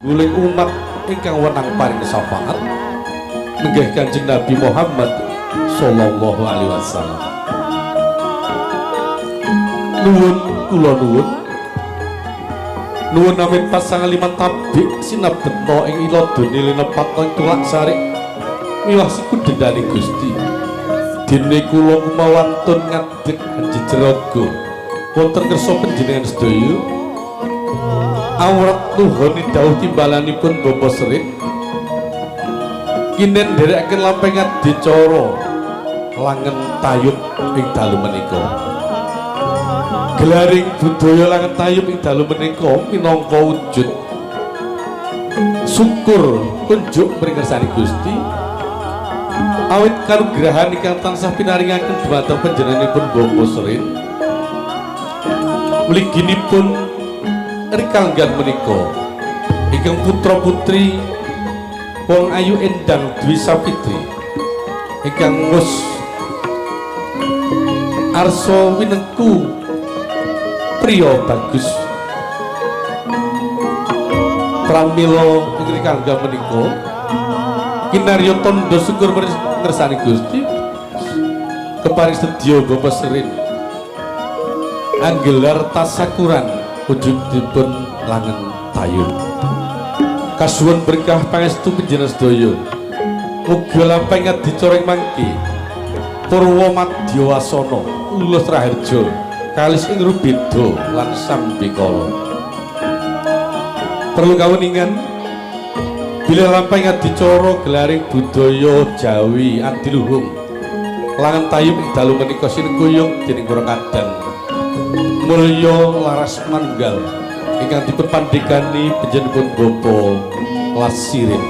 Guling umat ingkang wenang paring syafaat nenggih Kanjeng Nabi Muhammad sallallahu alaihi wasallam. Nuwun kula nuwun. Nuwun amin pasangan lima tabik sinabetna ing iladone linepatna ing tulak sarik miwah siku dendane Gusti. Dene kula kumawantun ngadeg hanjejeraga wonten kersa panjenengan sedaya. Awrat nuhoni dawuh timbalanipun Bapak Serit kinen nderekaken lampahing adicara langen tayub ing dalu menika. Gelaring budaya langen tayub ing dalu menika minangka wujud syukur kunjuk mring ngersani Gusti awit kanugrahan ingkang tansah pinaringaken dhumateng panjenenganipun Bapak Serit. Mliginipun rikalenggan menika ingkang putra putri wong ayu Endang Dwi Sapitri ingkang wus arsa winengku priya bagus pramila ing rikalenggan menika kinarya tandha syukur ngersani Gusti keparing sedya Bapak Serin anggelar tasakuran wujudipun langen tayub. Kasuwun berkah pangestu panjenengan sedaya. Mugi lampahing adicara ing mangke purwa madya wasana lulus raharja kalis ing rubeda lan sambikala. Perlu kawuningan bilih lampahing adicara gelaring budaya Jawi adiluhung langen tayub ing dalu menika sinengkuyung dening para kadang mulya laras manunggal ingkang dipun pandhegani panjenenganipun Bapak Lasirin.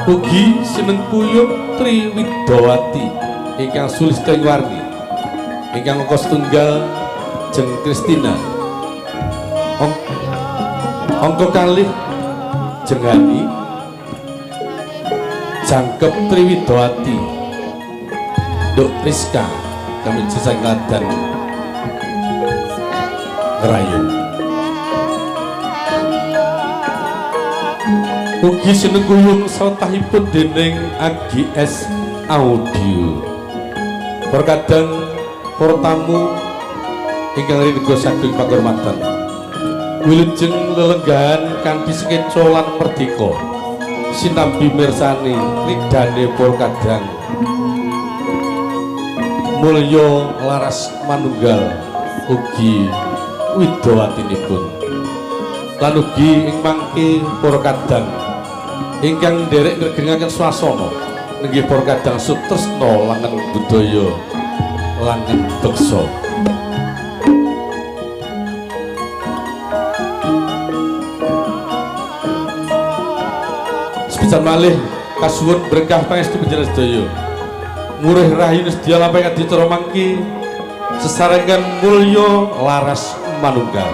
Ugi sinengkuyung Tri Widowati ingkang sulistya warni ingkang angka setunggal Jeng Kristina, angka kalih Jeng Hani, jangkep Tri Widowati Duk Rizka kami sisang Kladan Ngerayun. Ugi sinengkuyung sretahipun dening AGS Audio. Para kadang para tamu ingkang rinengga saking pakurmatan. Wilujeng lelenggahan kanthi sekeca lan merdika sinambi mirsani ridane para kadang mulya laras manunggal ugi widowatinipun lan ugi ing mangke para kadang ingkang nderek ngregengaken swasana nenggih para kadang sutresna langen budaya langen beksa. Sepisan malih kasuwun berkah pangestu panjenengan sedaya. Murih rahayu sedya lampahing adicara mangke sesarengan mulya laras manunggal.